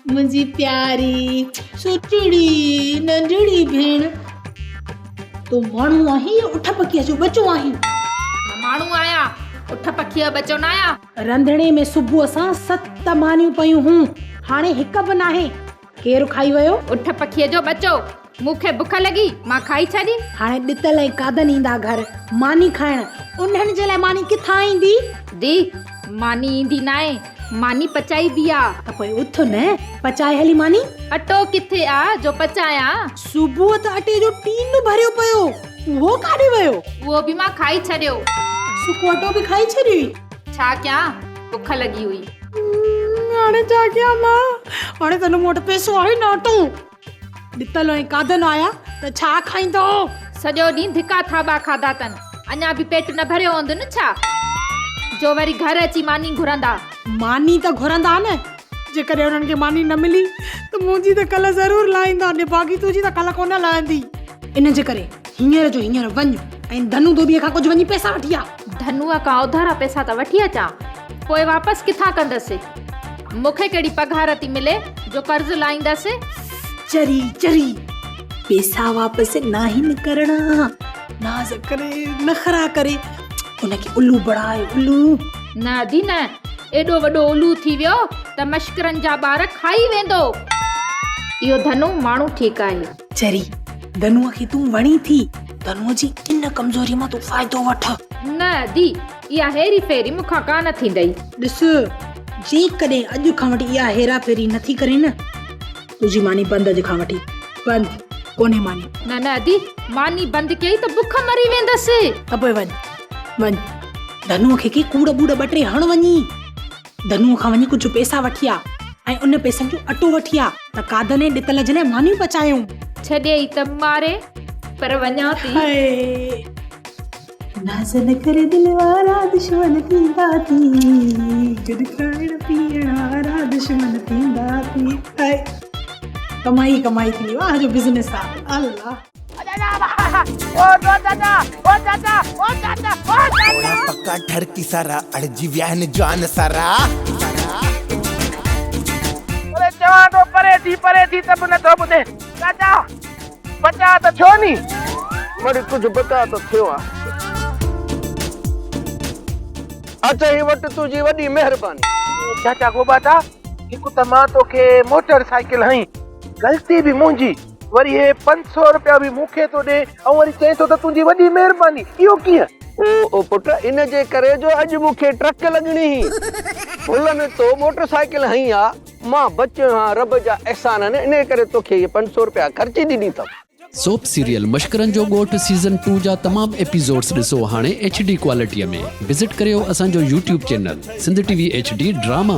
منهنجي پياري سٺڙي ننڍڙي ڀيڻ. تون ماڻهو آهين يا اٺ پکيء جو ٻچو آهين؟ مان ماڻهو آهيان، اٺ پکيء جو ٻچو ناهيان. رنڌڻي ۾ صبح سان ست مانيون پيون هيون، هاڻي هڪ به ناهي. ڪير کائي ويو؟ اٺ پکيء جو ٻچو. مون کي بک لڳي، مان کائي ڇڏي. هاڻي ڏتل ۽ قادن ايندا گهر ماني کائڻ، انهن جي لاء ماني ڪٿان ايندي؟ The, ماني ايندي ناهي، ماني پچائبي آ. ته پوء اٿ نه، پچائي هلي ماني. اٽو ڪٿي آ جو پچايان؟ صبح ته اٽي جو ٽين ڀريو پيو، اهو ڪاڏي ويو؟ اهو به مان کائي ڇڏيو. سڪو اٽو به کائي ڇڏيوئي؟ ڇا ڪيان، بک لڳي هئي. هاڻي ڇا ڪيان مان؟ هاڻي ته نه مون وٽ پئسو آهي نه اٽو. ڏتل ۽ قادن آيا ته ڇا کائيندو؟ سڄو ڏينهن ڌڪا ٿاٻا کاڌا اٿن، اڃا به پيٽ نه ڀريو هوندن ڇا؟ جو وري گهر اچي ماني گهرندا. ماني ته گهرندا نه، جيڪڏهن انهن کي ماني نه ملي ته منهنجي ته ڪل ضرور لاهيندا، نڀاڳي تنهنجي ته ڪل ڪونه لهندي. ان جي ڪري هينئر جو هينئر وڃ ۽ ڌنو ڌوٻيء کان ڪجهه وڃي پئسا وٺي آ. ڌنوء کان اوڌارا پئسا ته وٺي اچان، پوء واپس ڪٿان ڪندس؟ مون کي ڪهڙي پگهار ٿي ملي جو قرض لاهيندس؟ چري چري، پئسا واپس ناهن ڪرڻا. ناز ڪري، نخرا ڪري، ان کي الو بڻاء، الو. نه ادي نه، ايڏو وڏو الو ٿي ويو ته مشڪرن جا ٻار کائي ويندو. اهو ڌنو ماڻهو ٺيڪ آهي. چري، ڌنوء کي تون وڻين ٿي، ڌنوء جي ان ڪمزوريء مان تون فائدو وٺ. نه ادي، اها هيري ڦيري مون کان ڪانه ٿيندئي. ڏس، جيڪڏهن اڄ کان وٺي اها هيرا ڦيري نه ٿي ڪرين نه، تنهنجي ماني بند اڄ کان وٺي، بند، ڪونهي ماني. نه نه ادي، ماني بند ڪيئي ته بک مري ويندس. ته پوء وڃ، وڃ، ڌنوء کي ڪي ڪوڙ ٻوڙ ٻه ٽي هڻ وڃي. ڌنوء کان وڃي ڪجهه پئسا وٺي آ ۽ ان پئسن جو اٽو وٺي آ ته قادن ۽ ڏتل جي لاء مانيون پچايون. ڇڏيئي ته ماري، پر وڃان ٿي. هاء! ناز نه ڪر دل وارا دشمن ٿيندا ٿي، گڏ کائڻ پيئڻ وارا دشمن ٿيندا ٿي. هاء! ڪمائي ئي ڪمائي ٿيندي، واهه جو بزنس آ. الله! پڪا ٺڙڪي سارا اڙجي ويا آهن جوان سارا. اڙي چوان ٿو پري ٿي پري ٿي ته به نٿو ٻڌين. چاچا بچاء ته ٿيو ني. مڙئي ڪجهه بچاء ته ٿيو آ. اچ هي وٽ تنهنجي وڏي مهرباني. چاچا گوباٽا هڪ ته مان توکي موٽر سائيڪل هنئي غلطي به منهنجي. وري هي 500 رپيا به مون کي ٿو ڏي ۽ وري چئين ٿو ته تنهنجي وڏي مهرباني، اهو ڪيئن؟ او پٽ ان جي ڪري جو اڄ مون کي ٽرڪ لڳڻي هئي. ڀل ۾ تو موٽر سائيڪل هنئي آ، مان بچيو آهيان رب جا احسان آهن، انهيء ڪري توکي اهي 500 رپيا خرچي ڏني اٿم. سوپ سيريل مشڪرن جو ڳوٺ سيزن ٽو جا تمام ايپيسوڊس ڏسو هاڻي ايڇ ڊي ڪوالٽيء ۾ وزٽ ڪريو اسان جو YouTube channel Sindh T V H D drama.